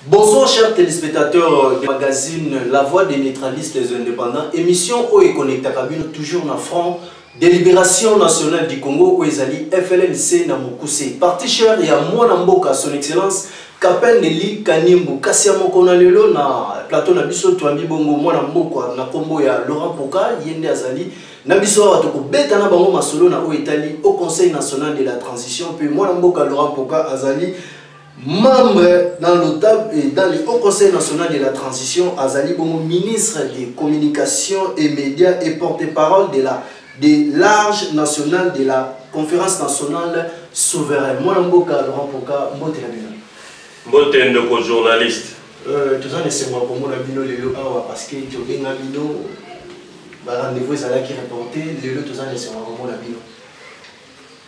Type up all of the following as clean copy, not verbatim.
Bonsoir chers téléspectateurs du magazine La Voix des neutralistes indépendants, émission oyo econnectaka bino toujours na front de libération nationale du Congo oyo ezali FLNC na mokuse. Parti cher ya mwana mboka son excellence Kapend Eli Kanimbu kasi ya moko na lelo na plateau na biso toambi bongo mwana mboka na kombo ya Laurent Poka ye nde azali na biso awa tokobeta na bango masolo na oyo etali au Conseil national de la transition mpe mwana mboka Laurent Poka azali membre dans l'OTAP et dans le Haut Conseil national de la transition, azali bongo ministre des communications et médias et porte-parole de la de large nationale de la conférence nationale souveraine. Mwana mboka Laurent Poka, mbote na bino. Mbote ndeko journaliste. Toza na esengo ya komona bino lelo awa parce que tobenga bino ba rendez-vous ezalaki reporté, lelo toza na esengo ya komona bino.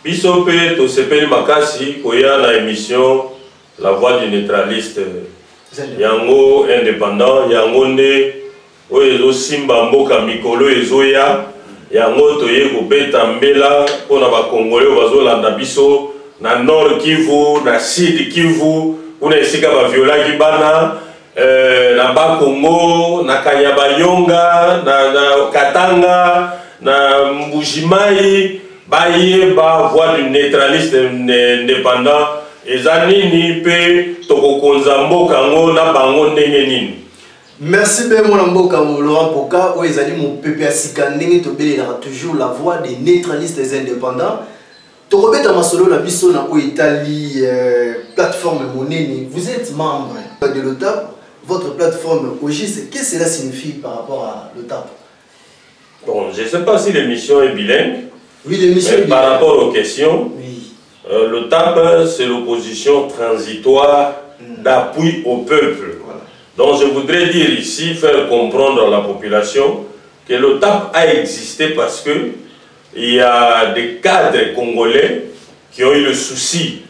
Biso mpe tosepeli makasi koya na emission La Voix du Neutraliste yango indépendant, yango nde oyo ezosimba mboka mikolo ezoya, yango toye kobeta mbela mpona bakongole oyo bazolanda biso na Nord Kivu, na Sud Kivu, kuna esika baviolaki bana na Bakongo, na Kanyabayonga, na Katanga, na Mbujimayi, bayeba voix du neutraliste indépendant eza nini mpe tokokonza mboka yango na bango ndenge nini. Merci bien mwana mboka Laurent Poka oyo ezali mopepe ya sika ndenge tobelelaka toujours la voix des neutralistes indépendants. Tokobeta masolo na biso na oyo etali plateforme monene. Vous êtes membre de l'OTAP, votre plateforme au juste, qu'est-ce que cela signifie par rapport à l'OTAP? Bon, je ne sais pas si l'émission est bilingue. Oui, l'émission Mais est par bilingue. rapport aux questions, Oui. l'OTAP, c'est l'opposition transitoire d'appui au peuple. Donc je voudrais dire ici, faire comprendre à la population que l'OTAP a existé parce que il y a des cadres congolais qui ont eu le souci,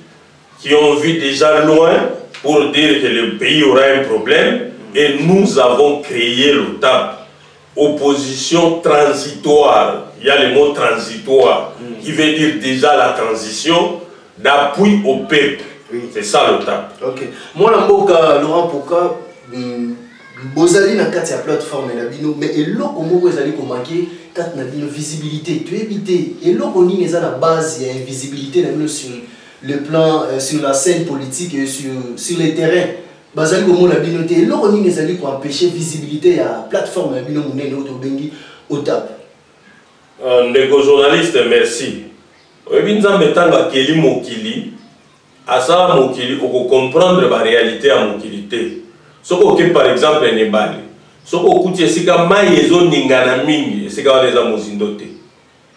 qui ont vu déjà loin pour dire que le pays aura un problème, et nous avons créé l'OTAP, opposition transitoire. Il y a le mot transitoire, qui veut dire déjà la transition d'appui au peuple. C'est ça l'OTAP. Ok. Moi, mboka Laurent Poka, bozali na kati ya plateforme na bino, mais eloko moko ezali komanquer kati na bino visibilité. Toyebi te eloko nini eza na base ya invisibilité na bino sur le plan, sur la scène politique et sur le terrain. Bazali komona bino te, eloko nini ezali koempêcher visibilité ya plateforme na bino monene oyo tobengi OTAP? Ndeko journaliste, merci. Oyebi Nzambe ntango akeli mokili, asala mokili okocomprendre ba réalité ya mokili te. Soki oke par exemple na ebale, soki okuti esika mai ezoningana mingi, esika wana eza mozindo te.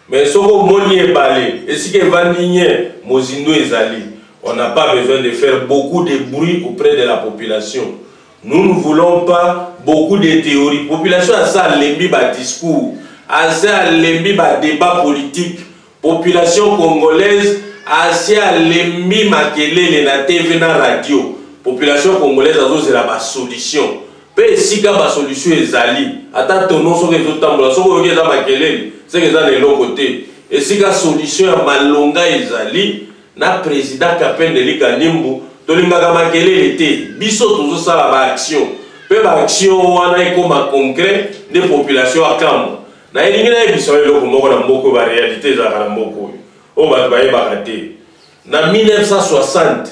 Mais soki omoni ebale, esika evandi nye, mozindo ezali. On n'a pas besoin de faire beaucoup de bruit auprès de la population. Nous ne voulons pas beaucoup de théories. Population a ça lembi ba discours, a ça lembi ba débat politique. Population congolaise a ça lembi makelele na TV na radio. Population congolaise a zozela ba solution. Pe sika ba solution ezali. Ata tono soki ezotambola, soki oyoki eza makelele, seke eza na eloko te. Esika solution ya malonga ezali na président Kapend Eli Kanimbu, tolingaka makelele te. Biso tozosala ba action. Pe ba action wana ekoma concret nde population akamwa. Na elingi nayebisa yo eloko moko na mboka oyo, ba réalité ezalaka na mboka oyo. Oyo bato bayebaka te. Na 1960,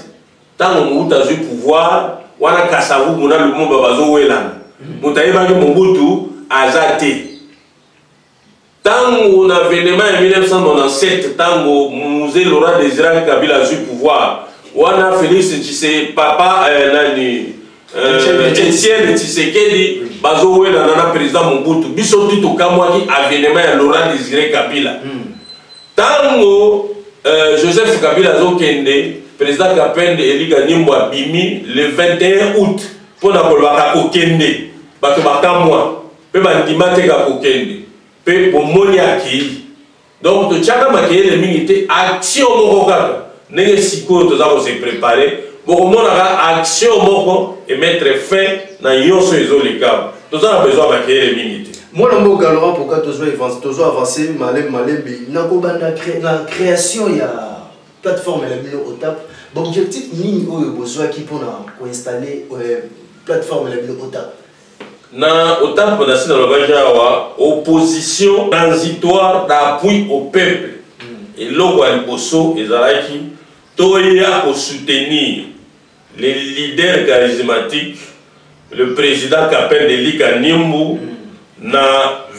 ntango Mobutu azwi pouvoir, wana Kasavubu na Lumumba bazowelana. Moto ayebaki Mobutu aza te. Tango na avènement ya 1997, tango Mzee Laurent Désiré Kabila azwi pouvoir, wana Félix Tshisekedi, papa nani Etienne Tshisekedi bazowelana na président Mobutu. Biso tu tokamwaki avènement ya Laurent Désiré Kabila. Tango Joseph Kabila azokende, président Kapend Eli Kanimbu abimi le 21 août mpona kolobaka kokende. Bato bakamwa mpe bandima te ka kokende. Mpe bomoni akei. Donc totiaka makelele mingi te, action moko kaka. Ndenge sikoyo toza ko se préparer, bokomonaka action moko et mettre fin na nyonso ezoleka. Toza na besoin ya makelele mingi te. Mwana mboka Laurent Poka, tozo avancer malembe malembe na kobanda na création ya plateforme ya bino OTAP. Baobjectif nini oyo bozwaki mpona koinstalle plateforme na bino OTAP? Na OTAP, nasi nalobaki awa, Opposition Transitoire d'Appui au Peuple. Eloko ya liboso ezalaki toya kosoutenir le leader charismatique, le président Kapende Lika Nimbu, na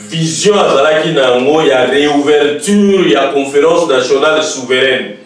vision azalaki na yango ya réouverture ya Conférence nationale souveraine.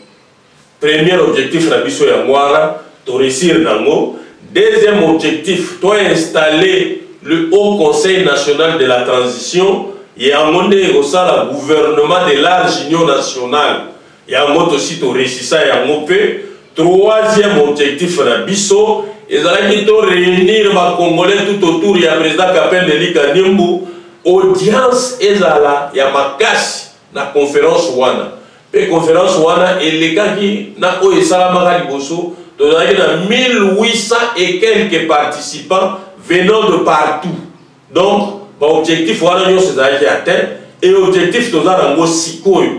Premier objectif na biso yango wana, toréussir nango. Deuxième objectif, toinstaller le Haut Conseil national de la transition. Yango nde ekosala gouvernement de large union nationale. Yango tosi toréussisa yango. Mpe troisième objectif na biso ezalaki to réunir Bacongolais tout autour ya président Kapende Lika Nimbu. Audience ezala ya makasi na conférence wana, mpe conférence wana elekaki na oyo esalamaka liboso. Tozalaki na 1800 et quelques participants venant de partout. Donc baobjectif wana nyonso ezalaki atteint. Et objectif toza nango sikoyo,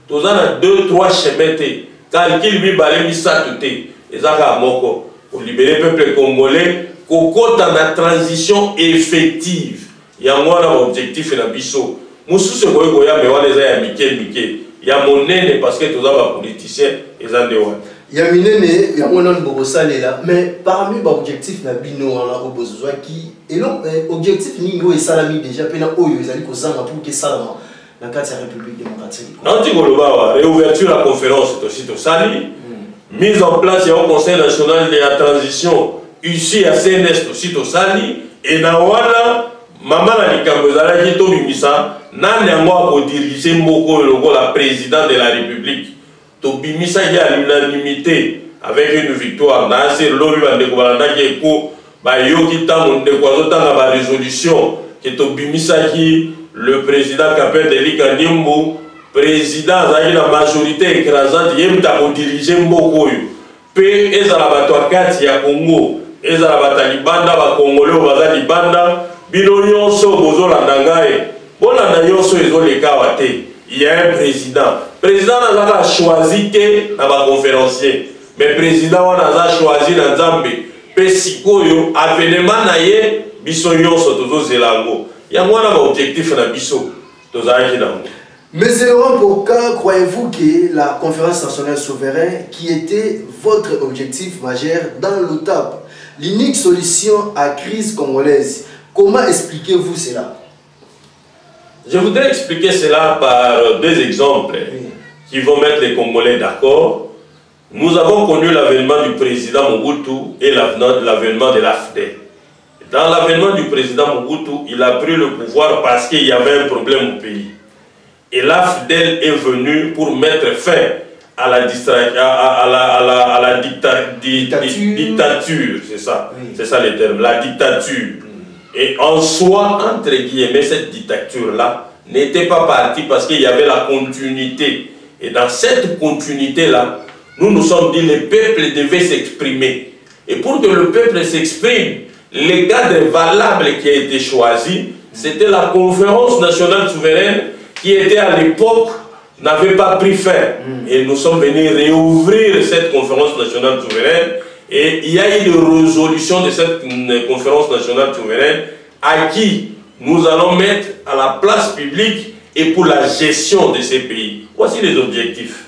toza na 2 3 chemin te, calcul mibale misato te, eza kaka moko: kolibérer peuple congolais, kokɔta na transition effective. Yango wana baobjectif na biso. Mosusu ekoki koya, me wana eza ya mike mike. Ya monene, parce que toza bapoliticien, eza nde wana. Ya minene yango nanu bokosalela. Mais parmi baobjectif na bino wana oyo bozwaki, objectif nini oyo esalami déjà, mpe na oyo ezali kozanga pour ke esalama na kati ya République démocratique du Congo? Nauti koloba awa, réouverture ya conférence tosi tosali, mise en place ya Haut Conseil national ya transition ici ya CNS tosi tosali. E na wana, mama na likambo ezalaki tobimisa nani yango akodirige mboka oyo lokola président de la République. Tobimisaki à l'unanimité avec une victoire na ase. Lobi bandeko balandaki eko, bayoki ntango ndeko azotanga barésolution ke tobimisaki le président Kapende Lika Nimbu président. Azalaki na majorité écrasante, ye moto akodirige mboka oyo. Mpe ezala bato ya kati ya Congo, ezala bato ya libanda, Bakongole oyo baza libanda, bino nyonso bozolanda ngai, bolanda nyonso ezoleka awa te. Il y a un président. Président wana azaka choisi te na baconférencier, mais président wana aza choisi na Nzambe. Mpe sikoyo avènement na ye, biso nyonso tozozela yango. Yango wana baobjectif na biso tozalaki nango. Monsieur Laurent Poka, croyez-vous que la Conférence nationale souveraine, qui était votre objectif majeur dans l'OTAP, l'unique solution à la crise congolaise, comment expliquez-vous cela? Je voudrais expliquer cela par deux exemples qui vont mettre les Congolais d'accord. Nous avons connu l'avènement du président Mobutu et l'avènement de l'AFDL. Dans l'avènement du président Mobutu, il a pris le pouvoir parce qu'il y avait un problème au pays. Et l'AFDL est venu pour mettre fin à la dictature. Dictature, c'est ça, c'est ça le terme, la dictature. Et en soi, entre guillemets, cette dictature-là n'était pas partie parce qu'il y avait la continuité. Et dans cette continuité-là, nous nous sommes dit, le peuple devait s'exprimer. Et pour que le peuple s'exprime, le cadre valable qui a été choisi, c'était la Conférence nationale souveraine qui était à l'époque n'avait pas pris fin. Et nous sommes venus réouvrir cette Conférence nationale souveraine. Et il y a eu des résolutions de cette Conférence nationale souveraine à qui nous allons mettre à la place publique et pour la gestion de ces pays. Voici les objectifs.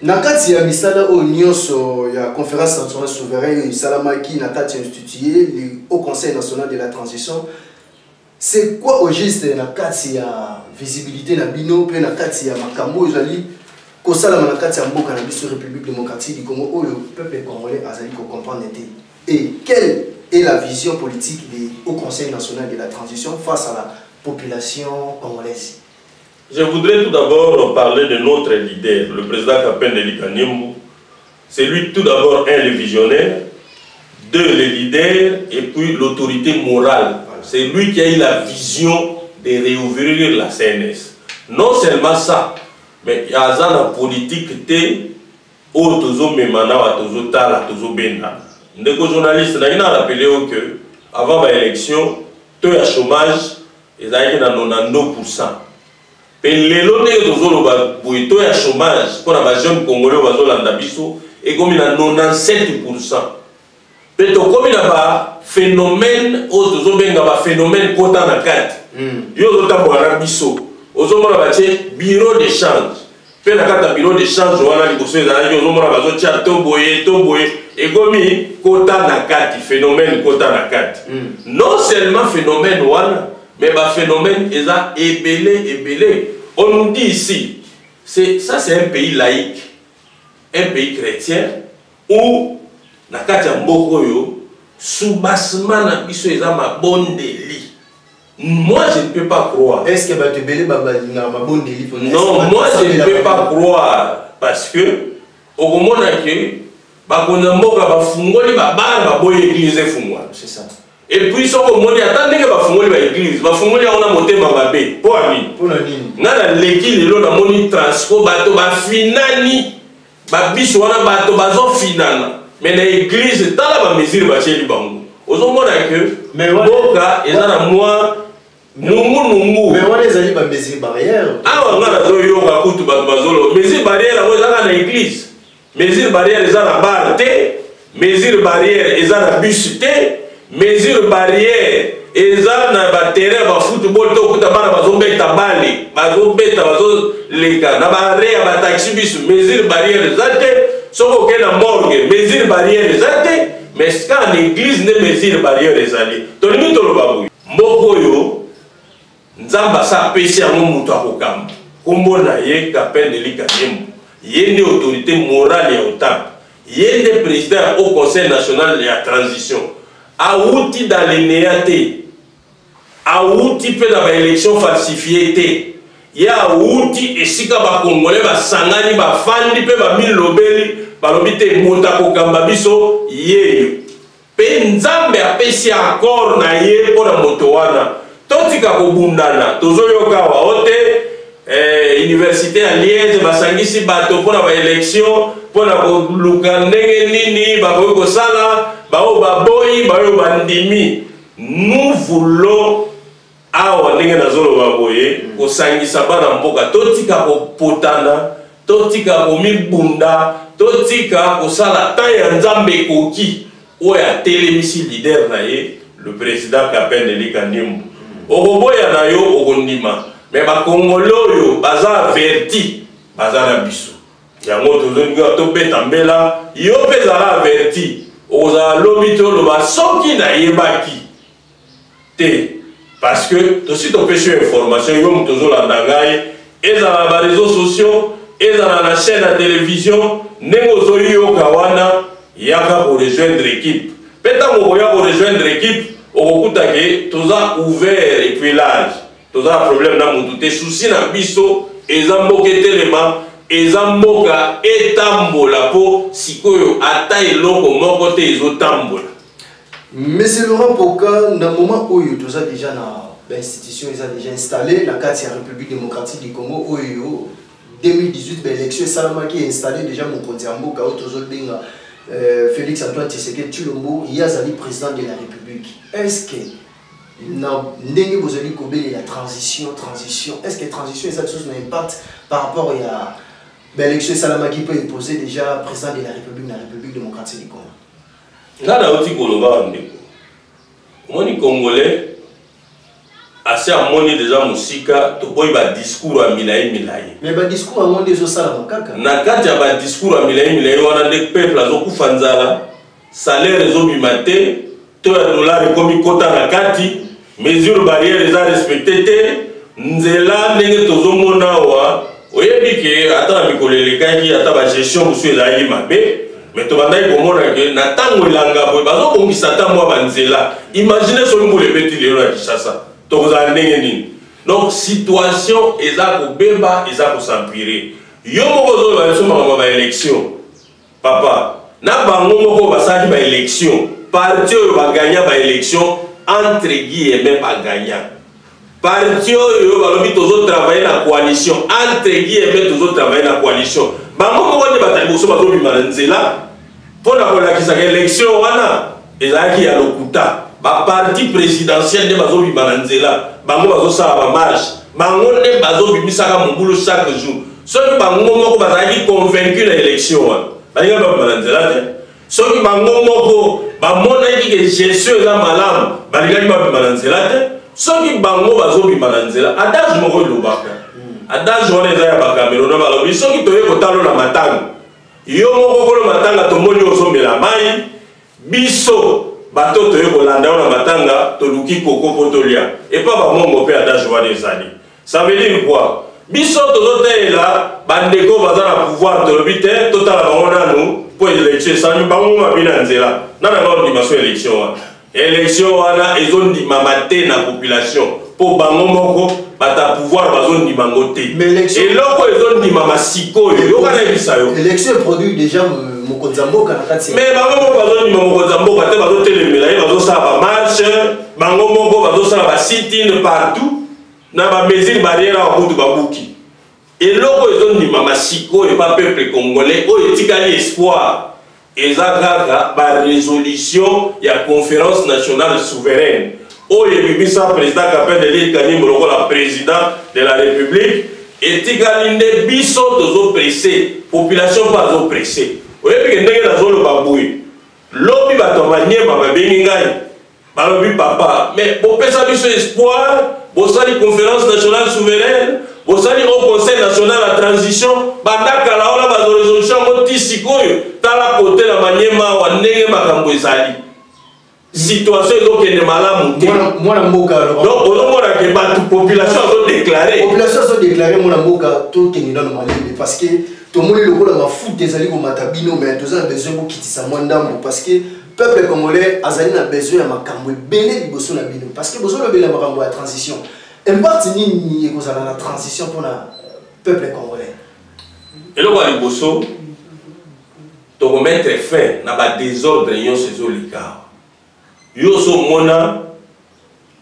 Na kati ya misala oyo nyonso ya Conférence nationale souveraine oyo esalamaki na kati ya institué le Haut Conseil national de la transition, c'est quoi au juste na kati ya visibilité na bino mpe na kati ya makambo oyo ezali kosalama na kati ya mboka na biso République démocratique du Congo, oyo peuple congolais azali kocomprendre te? Et quelle est la vision politique du Haut Conseil national de la transition face à la population congolaise? Je voudrais tout d'abord parler de notre leader, le président Kapende Lika Nimbu. C'est lui tout d'abord, un, le visionnaire, deux, le leader, et puis l'autorité morale. C'est lui qui a eu la vision de réouvrir la CNS. Non seulement ça, mais il y a la politique te oyo tozomema na wa tozotala tozobenda. Ndeko journaliste, nalingi na rappeler yo que avant baélection, taux ya chômage ezalaki na 92. Mpe lelo ndenge tozoloba boye, taux ya chômage mpona bajeune congolais oyo bazolanda biso Ekomi na 97%. Mpe tokomi na baphénomène oyo tozobenga baphénomène kota na kati. Yo ozotambola na biso, ozomona batie bureau de change, mpe na kati ya bureau de change wana, liboso ezalaki ozomona bazotia to boye to boye, ekomi kota na kati, phénomène kota na kati. Non seulement phénomène wana, mais baphénomène eza ebele ebele. On nous dit ici, c'est ça, c'est un pays laïque, un pays chrétien, où na kati ya mboka oyo soubassement na biso eza mabondeli. Moi, je ne peux pas croire. Est ce que bato ebele balingaka mabondeli? Non, moi, je ne peux pas croire, parce que okomona ke bakonzi ya mboka bafungoli babare, baboyi église efungwana. C'est ça. Et puis soki omoni ata ndenge bafungoli baéglise, bafungoli yango na motema mabe. Mpo ya nini? Mpona nini? Nga naleki lelo, namoni transport, bato bafinani, babiso wana bato bazofinana, mais na église, tala bamesure batieli bango. Ozomona ke mboka eza na mwa nungunungu. Mais wana ezali bamesure barrière. Awa nga nazoyoka kutu bato bazoloba mesure barrière yango ezaka na église. Mesure barrière eza na bar te, mesure barrière eza na bus te, mesure barrière eza na baterrain ya bafootball te. Okuta bana bazobeta bale, bazobeta, bazoleka na baarrêt ya bataxi bus, mesure barrière eza te. Soki okei na morgue, mesure barrière eza te. Mais kaka na église nde mesure barrière ezali. Tolingi toloba boye: mboka oyo, Nzambe asa apesi yango moto akokamba, nkombo na ye Kapende Kadiembo. Ye nde autorité morale ya OTAP, ye nde président ya Haut Conseil national ya transition. Awuti dans le néant te, awuti mpe na baélection falsifié te. Ye awuti esika bakongole basangani, bafandi mpe bamilobeli, balobi te moto akokamba biso yeyo, mpe Nzambe apesi accord na ye mpo na moto wana. Totika kobundana. Tozoyoka awa o te université ya Liège basangisi bato mpo na baélection, mpo na koluka ndenge nini bakoki kosala, baoyo baboyi, baoyo bandimi. Nous voulons awa, ndenge nazoloba boye, kosangisa bana mboka. Totika kopotana, totika komibunda, totika kosala. Temps ya Nzambe ekoki oyo atelemisi leader na ye, le président Kapende Kadiombo. Okoboya na yo, okondima, mais bakongole oyo baza averti, baza na biso. Yango tozolinga tobeta mbela. Yo mpe ezala averti, okozala lobi te oloba soki nayebaki te, parce que tosi topesi yo information. Yo moto ozolanda ngai, ezala na baréseaux sociaux, ezala na chaîne ya télévision, ndenge ozoyoka wana, yaka korejoindre équipe. Mpe ntango okoya korejoindre équipe, okokuta ke toza ouvert et puis large, toza na problème na motu te. Souci na biso eza mboka etelema, eza mboka etambola, mpo sikoyo ata eloko moko te ezotambola. Monsieur Laurent Poka, na moment oyo toza déjà na bainstitution eza déjà installé na kati ya République démocratique du Congo, oyo 2018 baélection esalamaki, installé déjà mokonzi ya mboka oyo tozobenga Félix Antoine Tshisekedi Tshilombo. Ye azali président de la République. Est ce que na ndenge bozali kobelela transition, transition, est ce que transition eza lisusu na impact par rapport ya baélection esalamaki mpo imposer déjà président de la République na République démocratique du Congo? Nga nauti koloba, ndeko, omoni, Congolais asi amoni deja mosika. Toboyi badiscours ya milai milai. Mais badiscours yango nde ezosalama kaka. Na kati ya badiscours ya milai milai wana nde peuple azokufa nzala, salaire ezobima te, to ya dollar ekomi kota na kati, mesure barrière eza respecté te, nzela ndenge tozomona awa. Oyebi ke ata na mikolo elekaki, ata bagestion mosusu ezalaki mabe, mais tobandaki komona ke na ntango elanga boye bazobongisa ata mwa banzela. Imagine soki mbula ebeti lelo na Kinshasa, tokozala ndenge nini? Donc situation eza kobeba, eza kos'empirer. Yo moko ozoloba biso makambo ya baélection, papa. Na bango moko basalaki baélection, parti oyo bagagna baélection, entre guillemets bagagna, parti oyo balobi tozotravaille na coalition, entre guillemets tozotravaille na coalition, bango moko nde bato liboso bazobima na nzela mpo na kolakisaka élection wana ezalaki ya lokuta. Baparti présidentiel nde bazobima na nzela, bango bazosala bamarche, bango nde bazobimisaka mobulu chaque jour. Soki bango moko bazalaki convaincu na élection wana. Balingaki babima na nzela te. Soki bango moko bamonaki ke gestion eza malamu, balingaki babima na nzela te. Soki bango bazobima na nzela, adage moko elobaka, adage wana eza ya Bacamerounais, balobi soki toye kotalola matanga, yo moko kolo matanga tomoni ozomela mai, biso bato toye kolanda yo na matanga toluki koko mpo tolia. Epa bamongo mpe adage wana ezali. Ça veut dire quoi? Biso tozotalela bandeko baza na pouvoir, tolobi te totala bango nanu mpo élection esalami, bango mabi na nzela nana baondima so élection wana. Élection wana ezondimama te na population mpo bango moko bata pouvoir bazondima yango te. Eloko ezondimama sikoyo, yoka nayebisa yo. Élection eproduit déjà mokonzi ya mboka na kati. Mais bango moko bazondima mokonzi ya mboka te, bazotelemela ye, bazosala bamarche, bango moko bazosala basit-in partout na bamesure barrière awa kutu babuki. Eloko ezondimama sikoyo pa peuple congolais oyo etikali espoir eza kaka barésolution ya Conférence nationale souveraine oyo ebimisa président Kapend Elie Kanyimbo lokola président de la République. Etikali nde biso tozopresse, population mpe azopresse. Oyebi ke ndenge nazoloba boye, lobi bato ya Manyema babengi ngai, balobi: "Papa, mais bopesa biso espoir, bosali Conférence nationale souveraine, bosali au Conseil national ya transition, banda kala wana bazo résolution yango ti sikoyo, tala kote na Manyema awa ndenge makambo ezali, situation ezokende malamu te." Mwana mboka. Donc ozomona ke bato, population azodéclare. Population azodéclare. Mwana mboka, tokende nano malembe parce que tomoni lokola mafuta ezali komata bino, mais toza na besoin bokitisa mwa ndambo parce que peuple congolais azali na besoin ya makambo ebele liboso na bino, parce que bozolobela makambo ya transition. Impact nini ekozala na transition mpona peuple congolais? Eloko ya liboso, tokomettre fin na badésordre nyonso ezoleka awa. Yo ozomona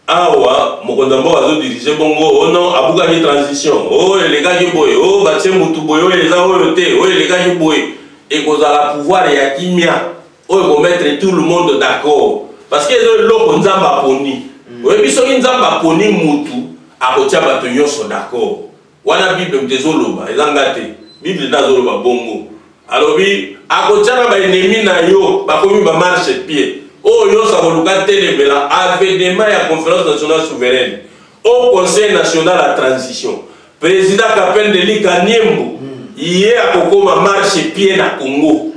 awa mokonzi ya mboka azodirige bongo, o non, abukaki transition, oyo elekaki boye, oyo batie mutu boye, oyo eza oyo te, oyo elekaki boye. Ekozala pouvoir ya kimia oyo ekomettre tout le monde d'accord, parce que eza eloko Nzambe aponi. Oyebi, soki Nzambe aponi mutu, akotia bato nyonso d'accord. Wana Bible moto ezoloba, eza nga te. Bible nde azoloba bongo, alobi akotia na baennemi na yo bakomi bamarchepied. Oyo nyonso akoluka telemela avènement ya Conférence nationale souveraine au Conseil national ya transition, président Kapende Lika Niembo, ye akokoma marchepied na Congo,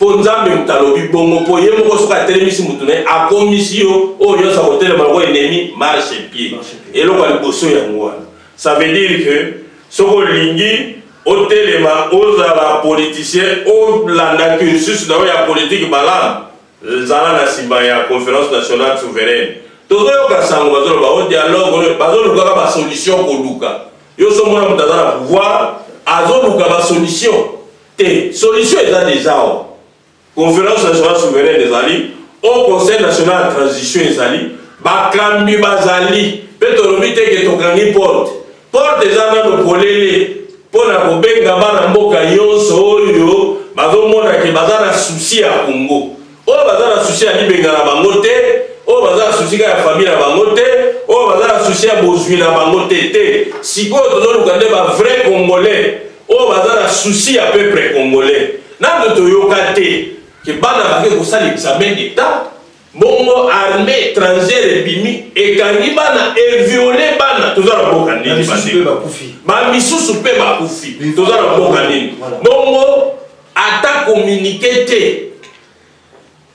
mpo Nzambe moto alobi bongo. Mpo ye moko soki atelemisi motu na ye, akomisi yo oyo nyonso akotelema lokola ennemi marchepied. Eloko ya liboso yango wana. Ça veut dire que soki olingi otelema, ozala politicien, olanda cursus na yo ya politique malamu, zala na nsima ya Conférence nationale souveraine. Tozoyoka sango bazoloba o dialogue, bazolukaka basolution. Koluka yo so mona moto aza na pouvoir azoluka basolution te. Solution eza déjà awa: Conférence nationale souveraine ezali, au Conseil national ya transition ezali, bakambi bazali. Mpe tolobi te ke tokangi porte. Porte eza nano polele mpo na kobenga bana mboka nyonso oyo bazomona ke baza na souci ya Congo, oyo baza na souci ya libenga na bango te, oyo baza na souci kaka ya famille na bango te, oyo baza na souci ya bozwi na bango te te. Sikoyo tozoluka nde bavrai Congolais oyo baza na souci ya peuple congolais. Nano toyoka te ke bana bake kosala examen d'État, bongo armée étrangère ebimi, ekangi bana, eviole bana. Toza na mboka nini? Bamisusu mpe bakufi. Toza na mboka nini? Bongo ata communiqué te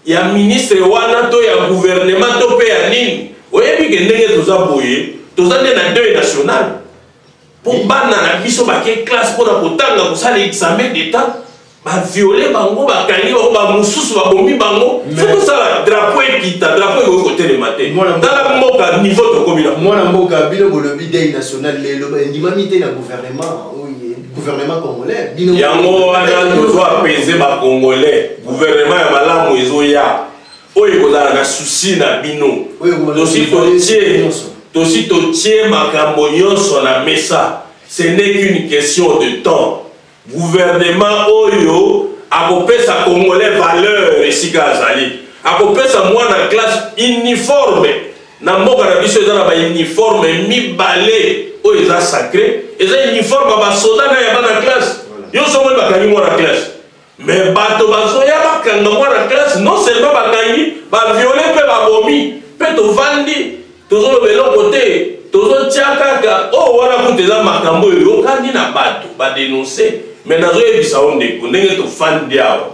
ya ministre wana to ya gouvernement to mpe ya nini. Oyebi ke ndenge toza boye, toza nde na deuil national mpo bana na biso bake classe mpona kotanga, kosala examen d'État, baviole bango, bakangi bango, bamosusu babomi bango. Fo tosala drapeau ekita, drapeau ekoki kotelema te. Tala mboka niveau tokomi na. Mwana mboka, bino bolobi deuil national, lelo endimami te na gouvernement, gouvernement congolais. Bino yango wana tozo apaiser Bacongolais. Gouvernement ya malamu ezoya oyo ekozala na souci na bino. Tosi totie makambo nyonso na mesa, ce n'est qu'une question de temps. Gouvernement oyo akopesa Congolais valeur esika azali, akopesa mwana classe uniforme. Na mboka na biso eza na bauniforme mibale oyo eza sacré: eza uniforme ya basoda na ya bana classe. Yo so omoni bakangi mwana classe. Mais bato bazoya bakanga mwana classe, non seulement bakangi, baviole mpe babomi, mpe tovandi tozoloba eloko te, tozotia kaka oyo oh, wana kutu eza makambo oyo eyokani na bato badenonse. Mais nazoyebisa yo ndeko, ndenge tofandi awa,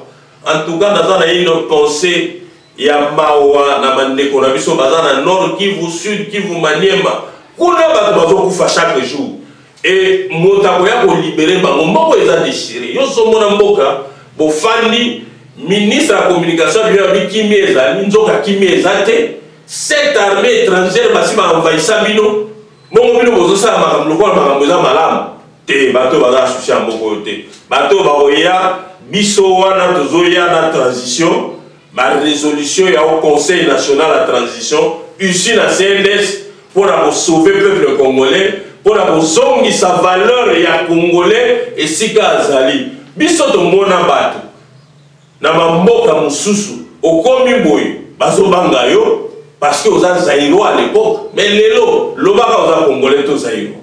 en tout cas naza na une pensée ya mawa na bandeko na biso baza na Nord Kivu, Sud Kivu, Maniema, kuna bato bazokufa chaque jour e moto akoya kolibere bango. Mboka eza déchiré. Yo somona mboka bofandi, ministre ya communication abimi abi kimia ezali, nzoka kimia eza te. Cette armée étrangère basi baenvahisa bino, bongo bino bozosala makambo lokola makambo eza malamu te. Bato oyo baza na souci ya mboka oyo te, bato oyo bakoya biso wana tozoya na transition, barésolution ya au Conseil national ya transition issu na CNS mpo na kosauve peuple congolais, mpo na kozongisa valeur ya congolais esika azali. Biso tomona bato na bamboka mosusu, okomi boye bazobanga yo parce que oza Zaïrois à l'époque, mais lelo lobaka oza congolais to Zaïrois,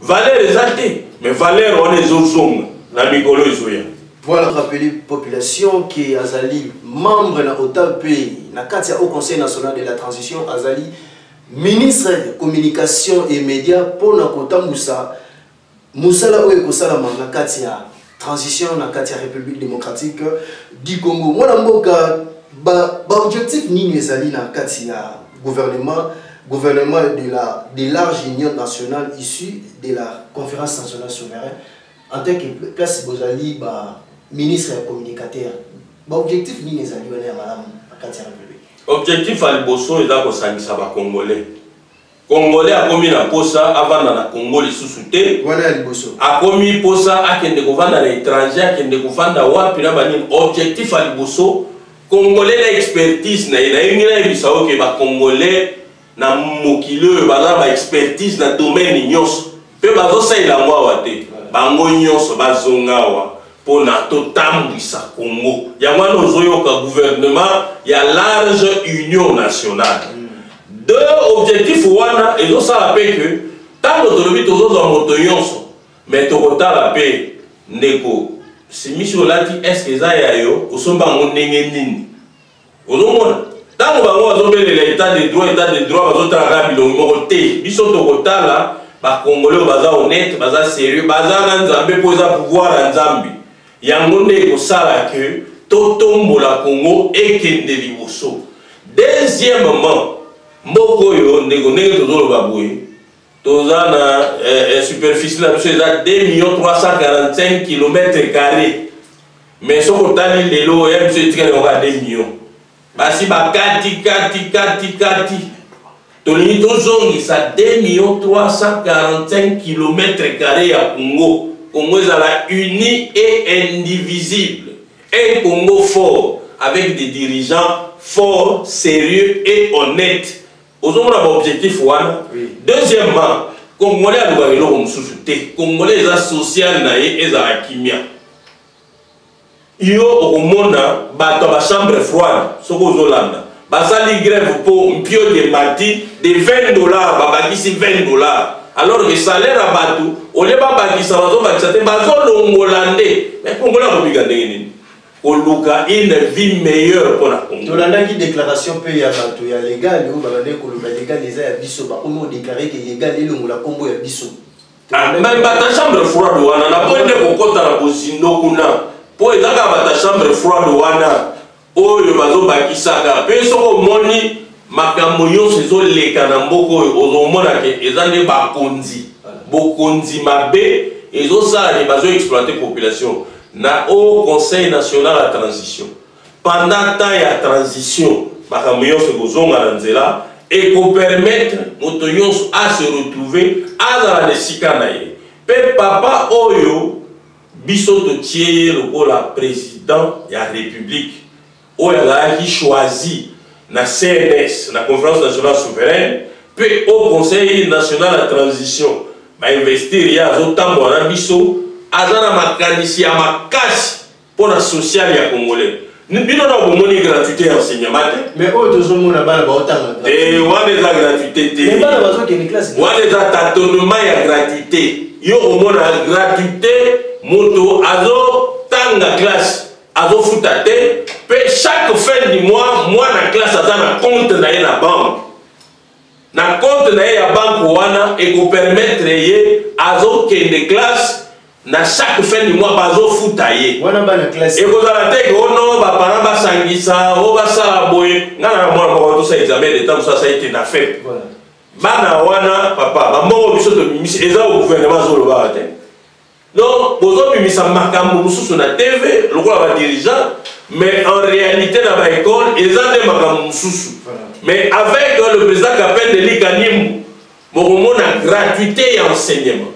valeur eza te. Mais valeur wana ezozonga na mikolo ezoya. Voilà, rappeler population qui azali membre na OTAP na kati ya Haut Conseil national de la transition, azali ministre de communication et médias mpona kotambusa mosala oyo ekosalama na kati ya transition na kati ya République démocratique du Congo. Mwana mboka, baobjectif ba nini ezali na kati ya gouvernement de large union nationale issue de la Conférence nationale souveraine, en tant que place bozali ba ministre ya communicateur, baobjectif nini ezali wana ya malamu na kati ya république? Objectif ya liboso eza kosangisa bacongolais. Congolais akomi na posa avanda na Congo lisusu te. Wana ya liboso. Akomi posa akende kovanda na étranger, akende kovanda wapi na banini. Objectif ya liboso, congolais na expertise na ye. Nayengi nayebisa yo ke bacongolais na mokili oyo baza na baexpertise na domaine nyonso, mpe bazosalela yango awa te. Bango nyonso bazonga awa mpona totambwisa Congo. Yango wana ozoyoka gouvernement ya large union nationale. Deux objectif wana ezosala mpe ke ntango tolobi tozozwa moto nyonso, mais tokotala mpe ndeko simisi olati, est-ce eza ya yo, osomba yango ndenge nini? Ozomona ntango bango bazobelela état de droit, état de droit, bazotala kaka bilongi moko te. Biso tokotala bacongolais oyo baza honnête, baza sérieux, baza na Nzambe, mpo eza pouvoir ya Nzambe. Yango nde ekosala ke totombola Congo ekende liboso. Deuxièmement, mboka oyo ndeko, ndenge tozoloba boye, toza na superficie na biso eza 2 millions 345 km carré, mais soki otali lelo oya biso etikali yango ya 2 millions, basi bakati kati kati kati. Tolingi tozongisa 2 millions 345 km carré ya Congo. Congo ezala uni et indivisible, un Congo fort avec des dirigeants forts, sérieux et honnêtes. Ozomona baobjectif wana. Deuxièmement, congolais alukaka eloko mosusu te. Congolais eza social na ye ezala kimia. Yo okomona bato ya bachambre froide, soki ozolanda, basali grève mpo mpio de mati de 20 $, babakisi 20 $, alors que salaire ya bato olie babakisa, bazobakisa te, bazolongola nde. Mais congolais akobika ndenge nini koluka une vie meilleure mpo na Congo? Tolandaki déclaration mpe ya bato ya légal oyo babandaki koloba légal eza ya biso, bakomi kodéclare ke légal elongola nkombo ya biso. Mais bato ya chambre froide wana, naboyi nde kokɔta na bozindo kuna, mpo eza kaka bato ya chambre froide wana oyo bazobakisaka. Mpe soki omoni makambo nyonso ezoleka na mboka oyo, ozomona ke eza nde bakonzi, bokonzi mabe ezosala ke bazoexploite population. Na Haut Conseil national ya transition, pendant temps ya transition, makambo nyonso ekozonga na nzela, ekopermettre moto nyonso ase retrouver, azala na esika na ye. Mpe papa oyo biso totie ye lokola président ya république, oyo azalaki choisi na CNS, na Conférence nationale souveraine, mpe au Conseil national ya transition bainvestir ye, azotambola na biso, aza na makanisi ya makasi mpo na social ya congolais. Bino na bomoni gratuité ya enseignement te. Mais oyo tozomona, bana baotanga. Te, wana eza gratuité te. Mais bana bazokende classe. Wana eza tâtonnement ya gratuité. Yo komona gratuité, moto azotanga classe. Azofuta te, mpe chaque fin du mois mwana classe aza na compte na ye na banque. Na compte na ye ya banque wana ekopermettre ye azokende classe na chaque fin du mois bazofuta ye. Wana bana classe. Ekozala te ke ono baparent basangisa o basala boye. Nga na mwana moko tosala examen d'état, mosusu asali te na FEP. Bana wana papa, bambongo biso tobimisi eza au gouvernement azolobaka te. Donc bozobimisa makambo mosusu na TV lokola badirigeant, mais en réalité na baécole eza nde makambo mosusu. Mais avec le président Kapende Likanimbu, bokomona gratuité ya enseignement.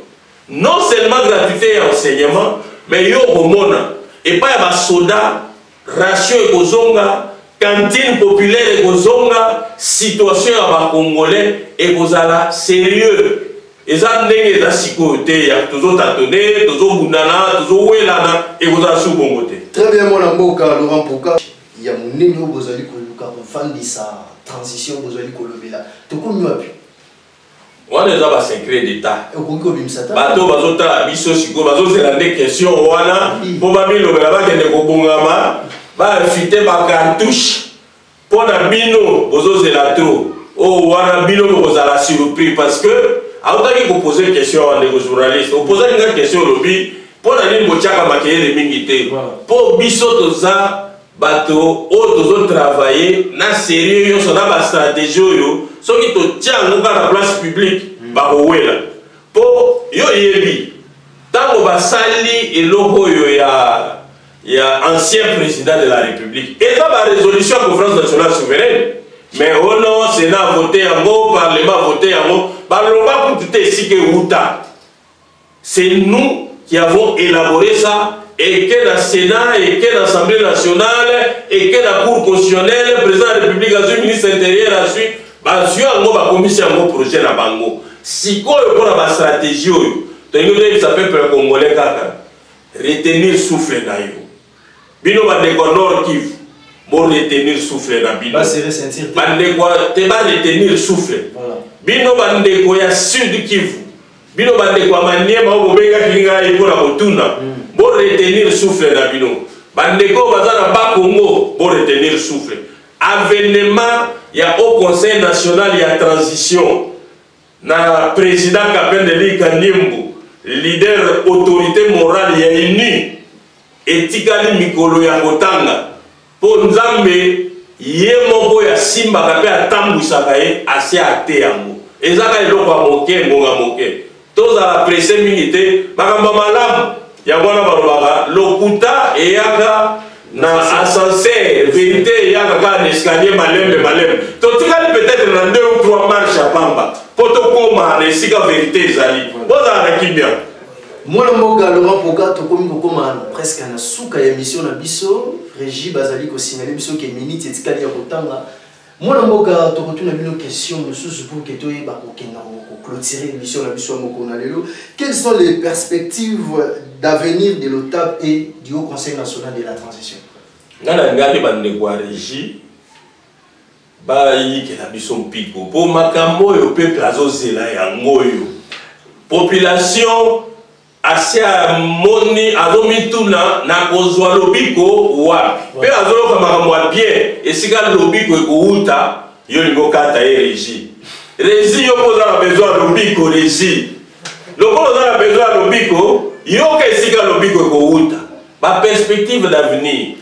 Non seulement gratuité ya enseignement, mais yo okomona epai ya basoda ration ekozonga, cantine populaire ekozonga, situation ya bacongolais ekozala sérieux. Eza ndenge eza sikoyo te ya tozotatone, tozobundana, tozowelana, ekozala su bongo te. Très bien, mwana mboka Laurent Poka ya monene oyo bozali koluka kofandisa transition, bozali kolobela, tokomi wapi? Wana eza basecret d'état. Okoki kobimisa ta? Bato bazotala biso sikoyo bazozela nde question wana mpo bamilobela bakende kobongama, baafite bacartouche mpo na bino bozozela trop. Oyo wana bino bokozala surpris, parce que autaki kopose question wana. Ndeko journaliste, opozaki nga question, olobi mpo na nini botiaka makelele mingi te? Mpo biso toza bato oyo tozotravaille na sérieux nyonso na bastratégie oyo, soki totia yango kaka na place publique, bakowela. Mpo yo yebi, ntango basali eloko oyo ya ancien président de la République, eza barésolution ya Conférence nationale souveraine, mais ono Sénat vote yango, Parlement vote yango, baloba kutu te esika euta. C'est nous qui avons élaboré ça, et que la Sénat, et que l'Assemblée nationale, et que la Cour constitutionnelle, président de la République azwi, ministre intérieur azwi, bazwi yango, bakomisi yango projet na bango. Sikoyo mpona bastratégie oyo, tolingi toyebisa peuple congolais kaka retenir souffle na yo. Bino bandeko ya Nord Kivu, boretenir souffle na bino. Baserrer ceinture te. Bandeko te, baretenir souffle. Bino bandeko ya Sud Kivu, bino bandeko ya Maniema oyo bobengaki ngai mpona kotuna, boretenir souffle na bino. Bandeko oyo baza na Bakongo, boretenir souffle. Avènement ya Haut Conseil national ya transition na président Kapende Lika Nimbu, leader autorité morale ya uni, etikali mikolo ya kotanga, mpo Nzambe ye moko ya simbaka mpe atambwisaka ye asi ate yango. Ezaka eloko ya moke, ngonga moke, tozala presse mingi te. Makambo ya malamu yango wana balobaka lokuta eyaka na ascenseur, vérité eyaka kaka na escalier, malembe malembe. Totikali peut-être na deux ou trois marche ya pamba mpo tokóma na esika vérité ezali. Bozala na kimia. Mwana mboka Laurent Poka, tokomi kokóma presque na suka ya émission na biso. Régie bazali kosignale biso ke minute etikali ya kotanga. Mwana mboka, tokotuna bino question mosusu pour ke toyeba kokenda koclôturer émission na biso ya mokolo na lelo. Quelles sont les perspectives d'avenir de l'OTAP et du Haut Conseil national de la transition? Nga nalingaki bandeko ya régie bayikela biso mpiko, mpo makambo oyo peuple azozela yango oyo. Population asi amoni, azomituna na kozwa lobiko wapi, mpe azoyoka makambo ya bien esika lobiko ekowuta. Yo lingi okata ye régie. Régie, yo mpo oza na besoin ya lobiko. Régie, lokola oza na besoin ya lobiko, yoka esika lobiko ekowuta. Baperspective d'avenir,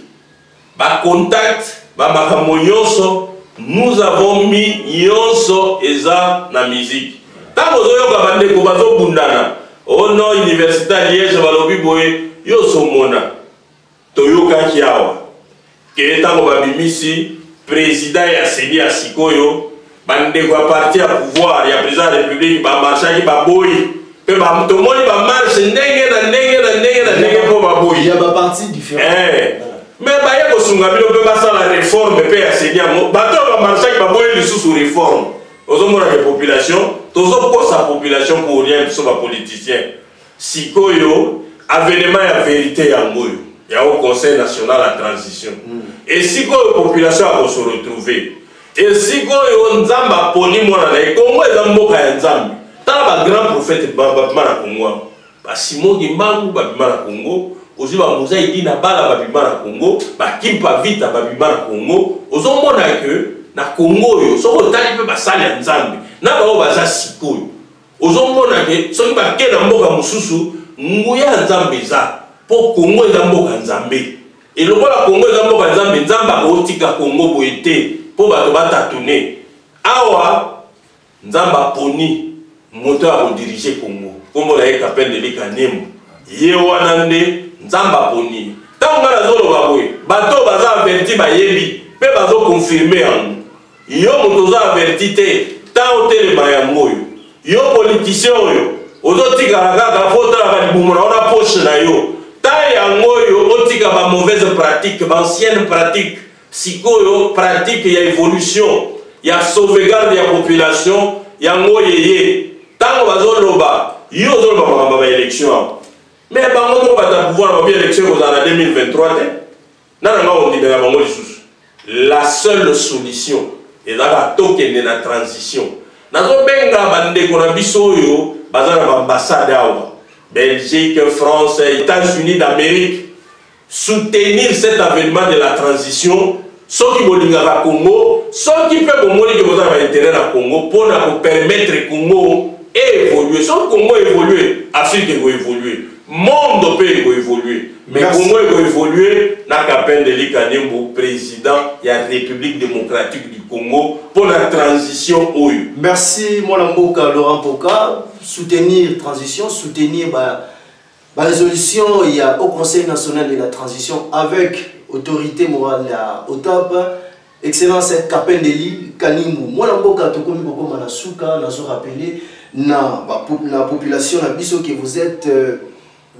bacontact, bamakambo nyonso nous avons mis, nyonso eza na musique. Ntango ozoyoka bandeko bazobundana, ono université ya Liège balobi boye, yo ozomona toyokaki awa ke ntango babimisi président ya CENI ya sikoyo, bandeko ya parti ya pouvoir ya président ya République bamarchaki, baboyi. Mpe tomoni bamarche ndenge na ndenge na ndenge na ndenge mpo baboyi. Ya baparti différent. Mais baye kosunga bino mpe basala réforme mpe ya CENI yango, bato oyo bamarchaki baboyi lisusu réforme. Ozomona ke population, tozokosa population pour rien, biso bapoliticien. Sikoyo avènement ya vérité yango oyo ya Haut Conseil national ya transition, esika oyo population akose retrouver, esika oyo Nzambe aponi mwana na ye. Kongo eza mboka ya Nzambe. Tala bagrand prophète babima na Kongo awa, basimon Kimbangu babima na Kongo. Ozwi ba Muzai Dina Bala babima na Congo, ba Kimpa Vita babima na Congo. Ozomona que na Congo oyo soki otali mpe basali ya Nzambe na baoyo baza sikoyo, ozomona ke soki bake na mboka mosusu nguya ya Nzambe eza, mpo Congo eza mboka Nzambe. E lokola Congo eza mboka Nzambe, Nzambe akotika Congo boye te mpo bato batatune awa. Nzambe aponi moto ya kodirige Congo, nkombo na ye Kapendeli Kaniembo. Ye wana nde Nzambe aponi. Ntango ngai nazoloba boye, bato oyo baza averti bayebi mpe bazokonfirme yango. Yo moto oza averti te, ntango otelema yango oyo. Yo politicien oyo ozotikala kaka mpo otalaka libumu na yo na poche na yo, ta yango oyo otika ba mauvaise pratique, ba ancienne pratique. Sikoyo pratique ya evolution ya sauvegarde ya population yango yeye. Ntango bazoloba, yo ozoloba makambo ya baélection awa, mais bango moko bato ya pouvoir babi élection ekozala na 2023 te. Nana nga ondimela bango lisusu? La seule solution ezalaka tokende na transition. Nazobenga bandeko na biso oyo baza na baambassade awa, Belgique, France, États-Unis d'Amérique, soutenir cet avènement de la transition. Soki bolingaka Congo, soki mpe bomoni ke boza na baintérêt na Congo mpo na kopermettre Congo évoluer. Soki Congo évolue, Afrique ekoévolue, monde mpe ekoévolue. Mais Congo ekoévolue na Kapendeli Kaniembo, président ya République démocratique du Congo, mpo na transition oyo. Merci mwana mboka Laurent Poka. Soutenir transition, soutenir ba ba résolution ya au Conseil national de la transition avec autorité morale ya OTAP, Excellence Kapendeli Kanimbu. Mwana mboka, tokomi kokoma na suka. Nazo rappeler na ba na population na biso que vous êtes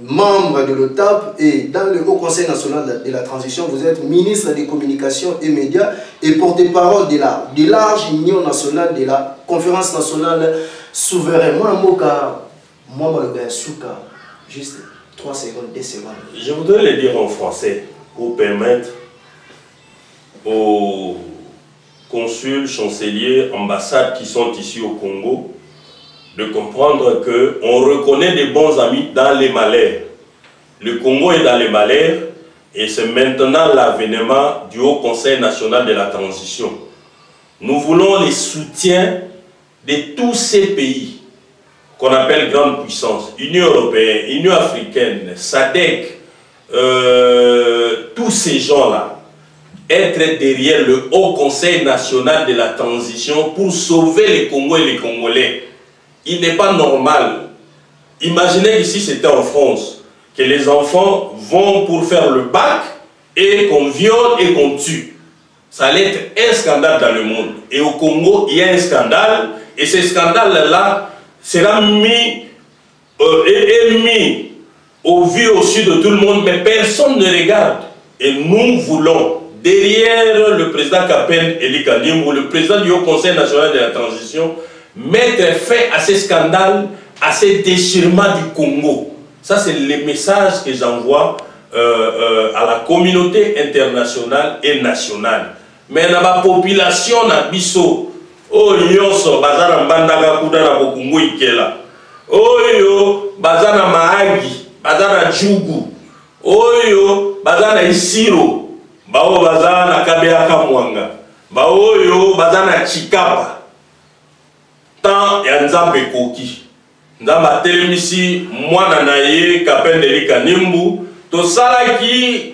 membre de l'OTAP et dans le Haut Conseil national de la transition, vous êtes ministre des Communications et Médias et porte-parole de la de large Union nationale de la Conférence nationale souveraine. Mwana mboka, moi maloba ya suka, juste 3 secondes, 2 secondes. Je voudrais le dire en français pour permettre aux consuls, chanceliers, ambassades qui sont ici au Congo de comprendre qu'on reconnaît des bons amis dans les malheurs. Le Congo est dans les malheurs et c'est maintenant l'avènement du Haut Conseil national de la transition. Nous voulons les soutiens de tous ces pays qu'on appelle grandes puissances, Union européenne, Union africaine, SADC, tous ces gens-là, être derrière le Haut Conseil national de la transition pour sauver les Congo et les Congolais. Il n'est pas normal. Imaginez qu'ici c'était en France, que les enfants vont pour faire le bac et qu'on viole et qu'on tue. Ça allait être un scandale dans le monde. Et au Congo, il y a un scandale. Et ce scandale-là sera mis au vu au su de tout le monde, mais personne ne regarde. Et nous voulons, derrière le président Kapend Eli Kanimbu, le président du Haut Conseil national de la transition, mettre fin à ces scandales, à ces déchirements du Congo. Ça, c'est le message que j'envoie à la communauté internationale et nationale. Mais dans la population, na biso, oyo nyonso baza na Mbandaka kuna na Bokungu Ikela, oyo baza na Mahagi, baza na Djugu, oyo baza na Isiro, baoyo baza na Kabeya Mwanga, baoyo baza na Tshikapa. Temps ya Nzambe ekoki. Nzambe atelemisi mwana na ye Kapendeli Kanimbu. Tosalaki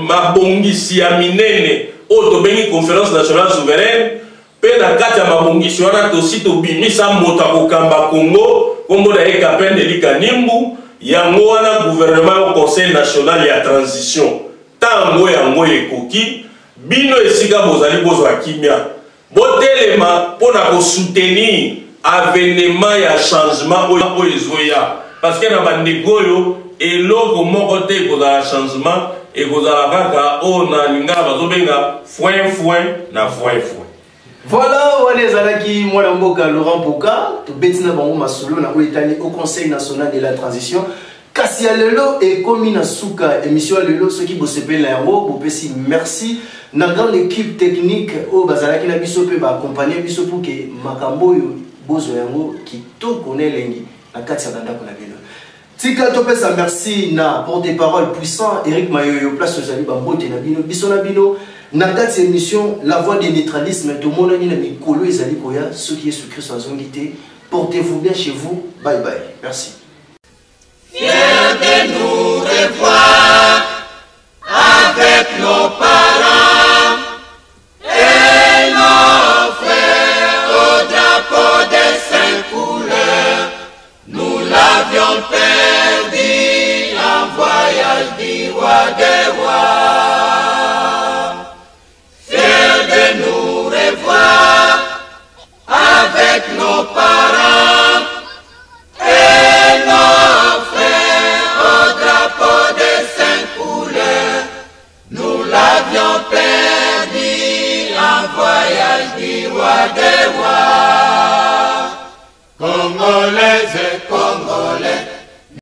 mabongisi ya minene oyo tobengi Conférence nationale souveraine, mpe na kati ya mabongisi wana tosi tobimisa moto akokamba Congo, kombo na ye Kapendeli Kanimbu. Yango wana gouvernement ya Conseil national ya transition. Tango yango ekoki, bino esika bozali bozwa kimia, botelema mpona kosoutenir avènement ya changement oyo ezoya. Parce que na bandeko oyo eloko moko te ekozala changement, ekozala kaka oyo na lingala bazobenga foin foin na foin foin. Voilà, wana ezalaki mwana mboka Laurent Poka, tobeti na bango masolo na oyo etali au Conseil national de la transition. Kasi ya lelo ekomi na suka émission ya lelo. Soki bosepeli na yango, bopesi merci na grande équipe technique oyo bazalaki na biso mpe baaccompagne biso pour que makambo oyo bozwa yango kitoko na elengi na kati ya bandako na bino. Tika topesa merci na porte-parole puissant Eric Mayoyo, place ozali, bambote na bino, biso na bino na kati ya émission La Voix du Neutralisme. Tomonani na mikolo ezali koya, soki Yesu Kristo azongi te. Portez-vous bien chez vous. Bye bye, merci. Fiers de nous revoir avec nos parents et nos frères au drapeau des cinq couleurs. Nous l'avions perdu en voyage du roi des rois. Fiers de nous revoir avec nos parents et nos frères au drapeau des cinq couleurs. Nous l'avions perdu en voyage du roi des rois. Congolais.